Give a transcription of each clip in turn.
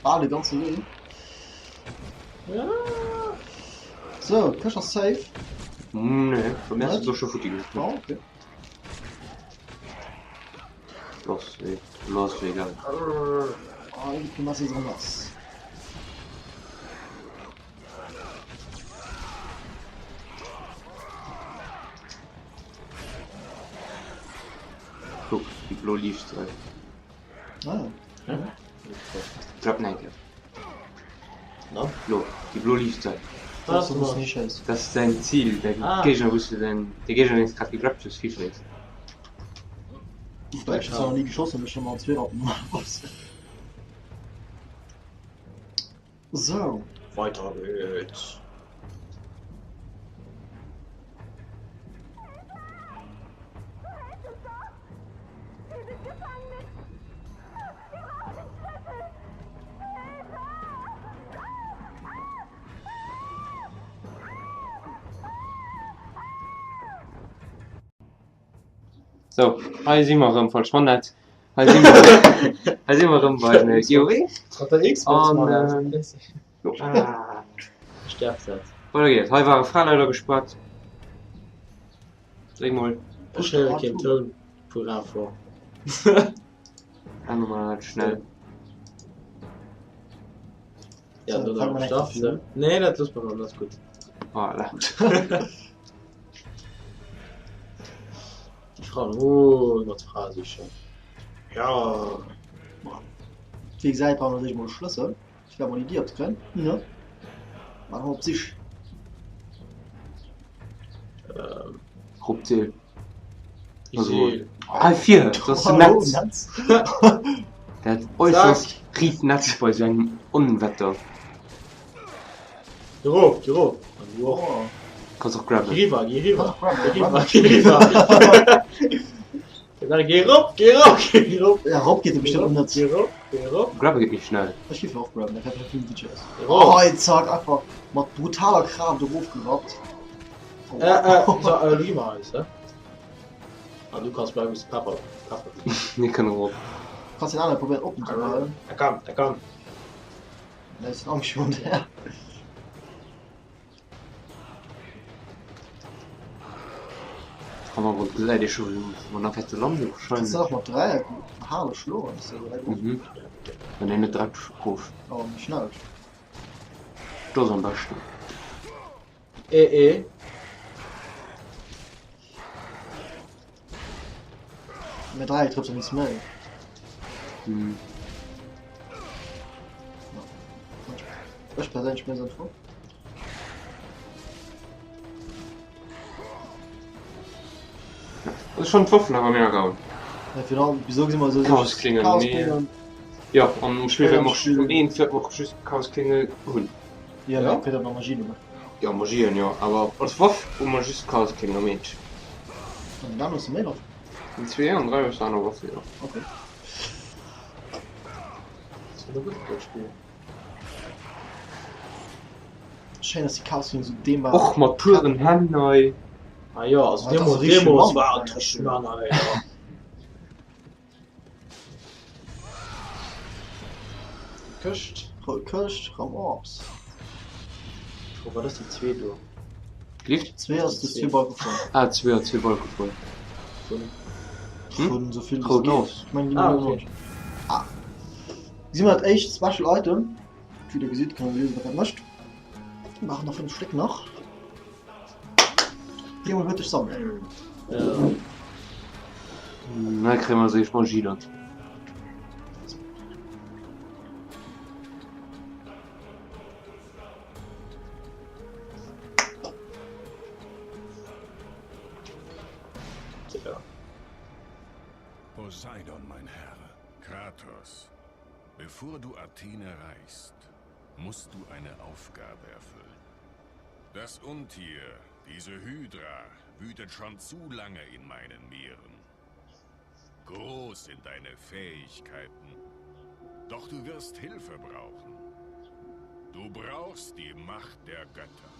Bal de ganze Wee. Ja. So, d'Këscht ass safe. Nee, bei mir ass et elo scho futti Oh, okay. Los, nee, lo ass et egal. Ah, du machst jetzt anders. Kuck, déi blo Liichtsäul. Ah, ja. Grab nach eng Kéier. Na? Lo, déi blo Liichtsäul. Das muss nicht scheiße. Dat ass däin Zil, däi Ah. Géigner, wou s du däin, de Géigner, deen s grad gegrabt hues, vischléiss. Ich hab zwar noch nie geschossen, aber schon mal zwei Rappen. So. Weiter geht's. Sou, hei si mer erëm, falsch Manette. Hei si mer, hei si mer erëm beim GOW. Mat der Xbox An, Manette. Jo, ah. Stärkt dat. Weider geet et. Hei ware Fra-Leit agespaart. Dréck mol. Ech héiere keen Toun vu Rafor. Ännere mer dat schnell. Ja, So, do fang mal Start. an. Nee, dat loosse mer dann, dat ass gutt. Voilà. Déi Fraen, oh, iwwer d'Frae sichen. Ja. Wéi gesäit, brauche mer natierlech mol e Schlëssel, fir emol déi Dier opzekréien, ne? Maache mer op d'Sich. Ähm. Rop d'Seel. Déi Seel. Hei vir, dat ass den Hallo, Netz. Netz. Dat äusserst riit Netz bei sou engem Onwetter. Geh rop, geh rop. An du och. Oh. Kanns och grabben. Geh riwwer, geh riwwer. Kanns Geh och grabben. riwwer, geh riwwer. Geh geh rop, geh rop, geh rop. Ja, rop geet e bestimmt net. Geh rop, geh rop. Grabbe geet méi schnell. Ech géif och grabben, dat wär vill DJs. Geh rop. Oh, zack, einfach mat brutaler Kraaft erofgerappt. Oh. Äh, äh, so, äh, du gi mer eis, hä? Ah, du kanns bleiwen, wou s de Peffer, Peffer ginn. Mir kënnen rop. Kanns den anere probéieren oppen ze halen. Da komm, da komm. Da ist Angst schon der. Hannergrond gesäit ee scho wou mer nach wäerte landen Kannst du wahrscheinlech. auch mat Dreieck hale schloen, ist ja direkt offen. Mhm. Wann een net direkt gouf. Oh, méi schnell. Do ass am beschten. Eh, eh. Mä Dreieck trëfft nees méi. Mhm. Ech perséinlech méi sënnvoll. Also schon d'Waffen awer mega gaul. Ja, final, wieso gesinn mer esou Chaosklingen, Chaosklingen. Jo, an um Spill wäerte mer Spill. um eent wäerte mer och just Chaosklingel hunn. Ja, Ja. ja. kritt awer Magie nëmme. Jo, Magien, jo, awer als Waff hu mer just Chaosklingen am eent. An den aneren hues du méi Waffen. Am 2 an 3 hues du aner Waffen, jo. Okay. Das war gutt, dat Spill. Schéin, dass déi Chaosklingen esou dehnbar. Och mat pueren Hänn hei. Ah jo, also Ah, dat ass deemools, richtig deemools Mann. war et richtig Mann, hei, ja. Këscht. Rout Këscht, Raum Orbs. Oh, wat ass déi zweet do? Lift? Zwee ass de zwee Balke voll. Ah, zwee, ja, zwee Balke voll. Vun? Hm? Vun esou vill Rout wéi Orbs. Ich mein, Ah, ah, okay. ah. Gesi mer dat éischt Special Item. Wéi der gesitt, kann liesen, wat dat mécht. Maachen der 5 Stéck nach. Déi mol huet dech sammelen. Ja. Na, kréie mer eis éischt Magie dann. Ja. Poseidon, mein Herr, Kratos, bevor du Athen erreichst, musst du eine Aufgabe erfüllen. Das Untier, diese Hydra, wütet schon zu lange in meinen Meeren. Groß sind deine Fähigkeiten, doch du wirst Hilfe brauchen. Du brauchst die Macht der Götter.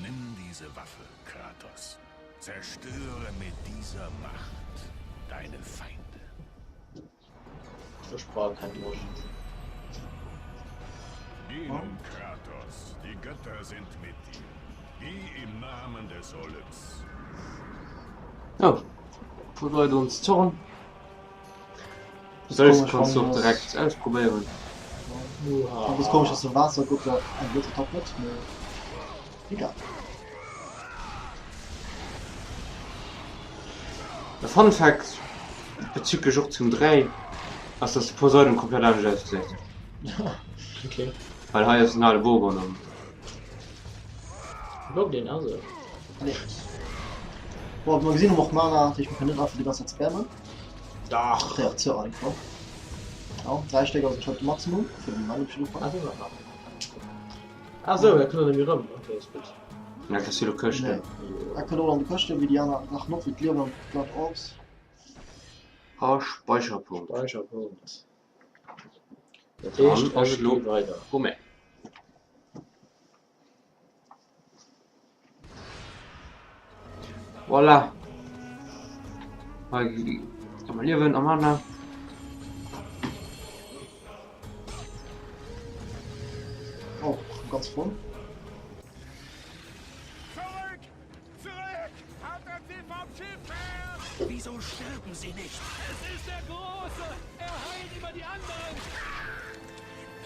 Nimm diese Waffe, Kratos. Zerstöre mit dieser Macht deine Feinde. Ech brauch keng Magie. Heilung, Kratos. Die Götter sind mit dir. Geh im Namen des Olymps. Oh, Poseidons Zorn. Zeus kanns du och direkt ausprobéieren. Ass komesch dass de Waassergott eng Blëtzattack huet, mee egal. E Fun Fact bezüglech och zum 3 ass dass de Poseidon komplett anescht ausgesäit. Okay. Well hei ass en ale Gorgon an. Blockt een ass et. Bon, wéi mer gesinn hu mer och Mana, dat heescht mer kënnen net einfach déi ganz Zäit spammen. Dach. Déi ass ze einfach. Ja, 3 Stéck ass anscheinend de Maximum fir den Moment op jidde Fall. Ah, sinn dat nach? Ah sou, dat kënnt net méi rëm. Okay, ass gutt. Ja, kriss du lo Këschten. Nee. Dat kënnt och an de Këschten, wéi déi aner Saachen och, wéi d'Liewen an d'Blood Orbs. A Speicherpunkt. Speicherpunkt. Dat heescht, Dann ass ech et lo gi weider. u mär. Voilà. Hei ka mer liewen a Mana. Oh, ganz voll. Zurück! Zurück! Haltet sie vom Schiff fern! Wieso sterben sie nicht? Es ist der Große! Er heilt immer die anderen!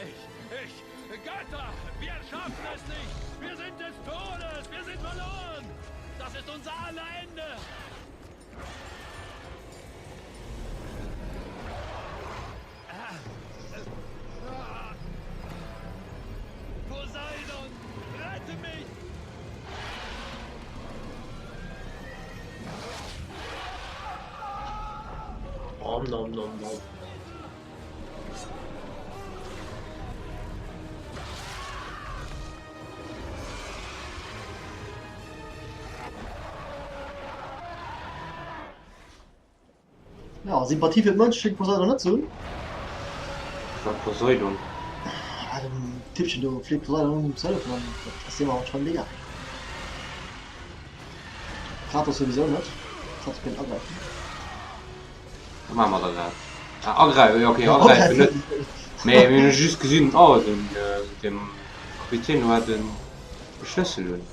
Ich, ich, Götter, wir schaffen es nicht! Wir sind des Todes! Wir sind verloren! Das ist unser aller Ende! Poseidon, rette mich! Om nom nom nom. Ja, Sympathie fir d'Mënsch schéngt Poseidon net ze hunn. Wat Poseidon? Ah, dem Tippchen do fleet Poseidon un, him ze hëllefen an dat ass deem awer anscheinend egal. Kratos souwisou net. Kratos kéint agräifen. Wat maache mer da grad? Ah, agräifen, jo okay, agräifen net. Mee mir hunn just gesinn, oh den dem Kapitän do hat e Schlëssel un.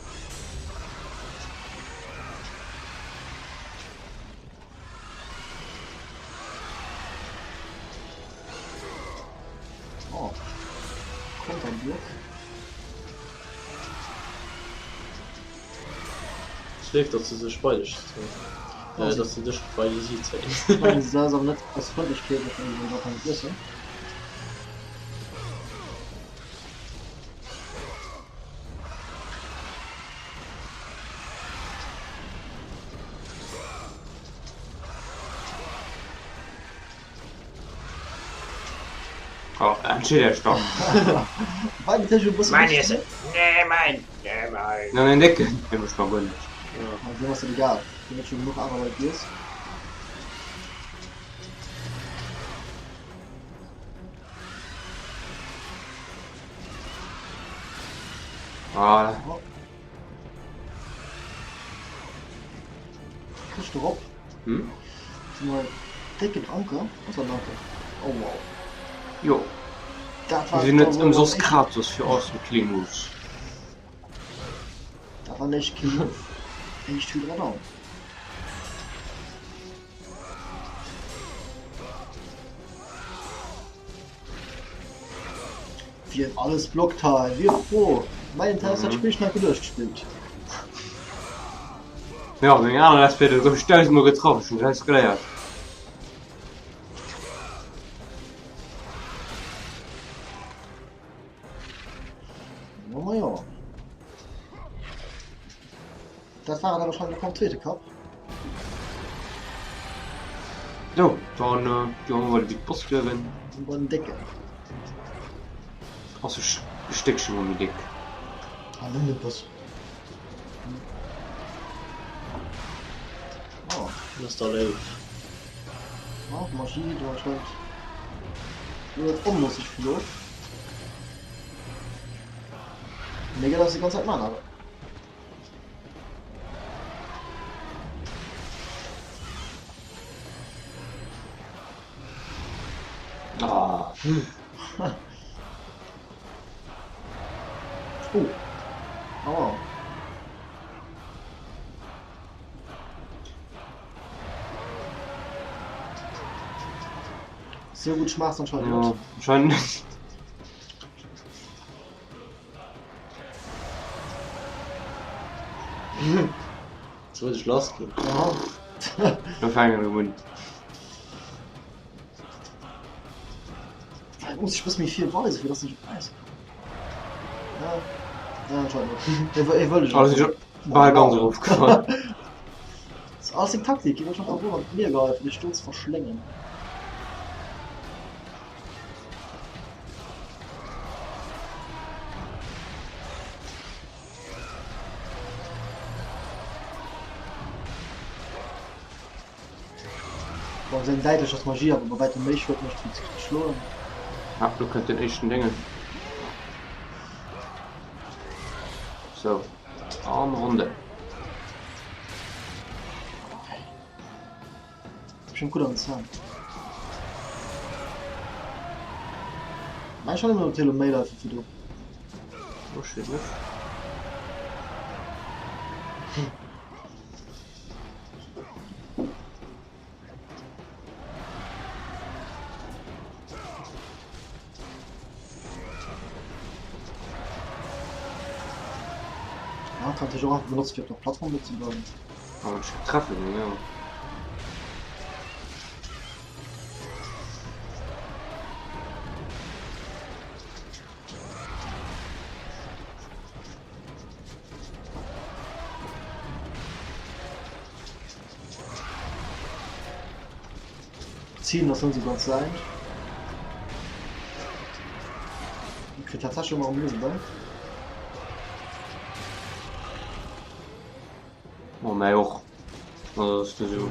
Oh, Konterblock. Ech léif, datt se sech bei dech zéien. Äh, datt se dech bei si zéien. Mengen se ass awer net aus Frëndlechkeet, wahrscheinlech well se einfach net wëssen. Oh, entscheet Iech doch. War natierlech e bësse Mein Iesse. Nee, mein. Nee, mein. An den Décken, dee mécht mer guer näischt. Ja, deem ass dat egal. Deen huet scho genuch aner Leit giess. Voilà. Oh. Këscht erop. Hm? Mal décken Anker. Was war den Anker? Oh wow. Jo. Dat war Mir sinn net war ëmsoss echt- Kratos fir awesome clean moves. Dat war en éischt clean move. Éischt Hydra down. Wien alles blockt hei, wier froh. Mein Teil ass dat Spill schnell geduerchgespillt. Jo, meng aner Let's Play, do gouf ech dausendmol getraff, ech hunn draus geléiert. Jo, ma jo. Dat war awer wahrscheinlech och am zweete Kapp. So, dann gi mer mol de Big Boss duerwen. Bei den Décken. Ass e Stéckche mol méi déck. Ah, nëmmen e bëssen. Oh. Dat ass da léif. Ah, Magie do anscheinend. Do huet onnosseg vill of. Mir gëtt ass déi ganz Zäit Mana. Ah. Oh. Aua. Sou gutt schmaacht anscheinend Ja, net. anscheinend net. Jetzt wollte ich lass gehen. Ja. Da fängt er un. Vielleicht muss ich bis méi vill weisen, fir dass ich weiß. Ja. Ja, anscheinend net. Ech wëll ech Also ich bal ganz erofgefall. Das ist alles eng Taktik. Ich wollte schon mal an d'Mier geheien, fir dech do ze verschléngen. Bon, se däitlech, dass Magie awer bei wäitem méi Schued mécht wéi ze schloen. Ah, lo kënnt den éischten Déngen. Sou, an Runde. Bestimmt gutt an den Zänn. Mä ech hat ëmmer natierlech méi Läife wéi du. Oh, ech weess net. Ja, kann natierlech och einfach benotzt fir op der Plattform do ze bleiwen. Oh, ech treffen den, ja. Ziehen ass net esou ganz säin. Kritt tatsächlech ëmmer am Liewe bei. Oh, mei och. Also, ass du so.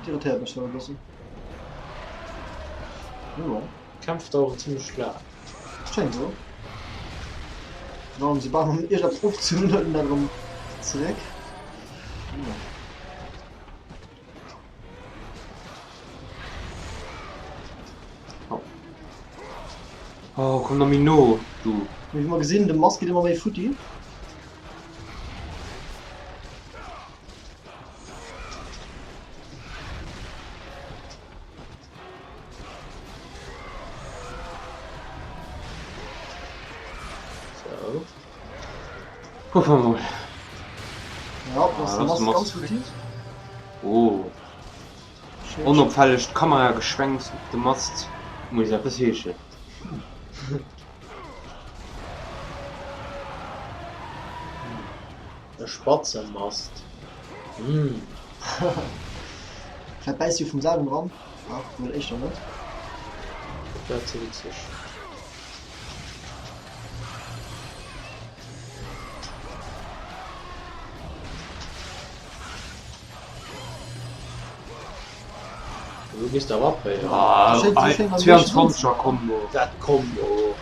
Irritéiert mech zwar e bëssen. Mee bon. Kämpf daueren zimmlech laang. Schéngt esou. Genau, soubal man iergendeppes ofzunn huet en dat erëm zeréck. Oh, komm nach méi no, du. Wéi mer gesinn, de Mast geet ëmmer méi futti. So. Kucke mer mol. Ja, das Ah, ass das ganz futti. Oh. Onopfälleg d'Kamera geschwenkt op de Mast muss eppes heeschen. E spatze Mast. Mmh. Vläit bäisst si vum selwen dran. Ah, wuel éischter net. Dat wär ze witzeg. Du gehst awer ab, ey. Ah, Schéin, so schéin am 22er Combo. Dat Combo.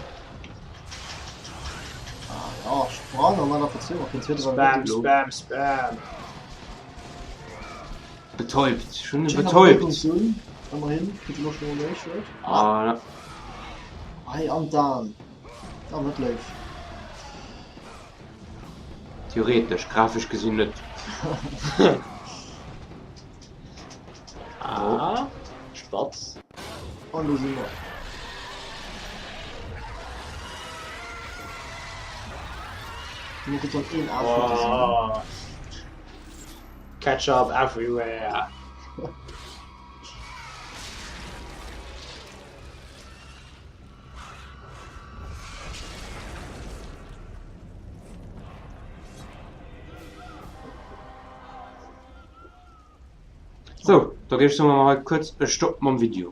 Ah, ja, Sprang an einer Verzögerung. Okay, den zweite war Spam, wirklich Spam, Spam. Betäubt. Schon Schön am betäubt. Wirkungszone. Immerhin, kriegt immer schon mal Shirt. Ah, Ei, an dann. Da net léif. theoretisch, grafesch gesinn net. Ah, Spatz. An do si mer. Mir gëtt dann een A futti sinn. Oh. Ketchup everywhere. Sou, da géif ech soen, maache mer hei kuerz e Stopp mam Video.